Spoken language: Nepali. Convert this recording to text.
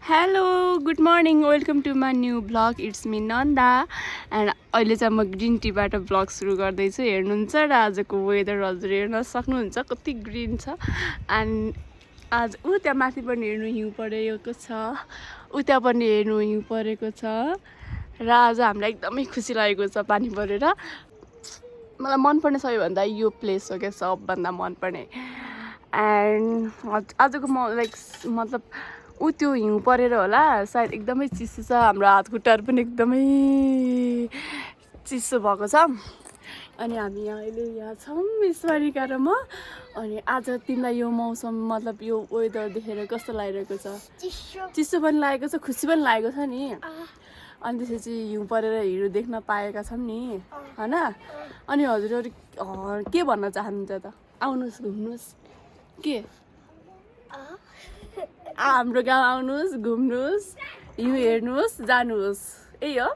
hello good morning welcome to my new vlog it's me Nanda and अहिले चाहिँ म ग्रिन टीबाट ब्लग सुरु गर्दैछु हेर्नुहुन्छ र आजको वेदर हजुर हेर्न सक्नुहुन्छ कति ग्रिन छ एन्ड आज त्यहाँ माथि पनि हेर्नु हिउँ परेको छ त्यहाँ पनि हेर्नु हिउँ परेको छ र आज हामीलाई एकदमै खुसी लागेको छ पानी परेर मलाई मनपर्ने सबैभन्दा यो प्लेस हो क्या सबभन्दा मनपर्ने एन्ड आजको म मतलब त्यो हिउँ परेर होला सायद एकदमै चिसो छ हाम्रो हात खुट्टाहरू पनि एकदमै चिसो भएको छ अनि हामी यहाँ छौँ ईश्वरिका र म अनि आज तिमीलाई यो मौसम मतलब यो वेदर देखेर कस्तो लागिरहेको छ चिसो पनि लागेको छ खुसी पनि लागेको छ नि अनि त्यसपछि हिउँ परेर हिउँ देख्न पाएका छौँ नि होइन अनि हजुरहरू के भन्न चाहनुहुन्छ त आउनुहोस् घुम्नुहोस् के हाम्रो गाउँ आउनुहोस् घुम्नुहोस् हिउँ हेर्नुहोस् जानुहोस् यही हो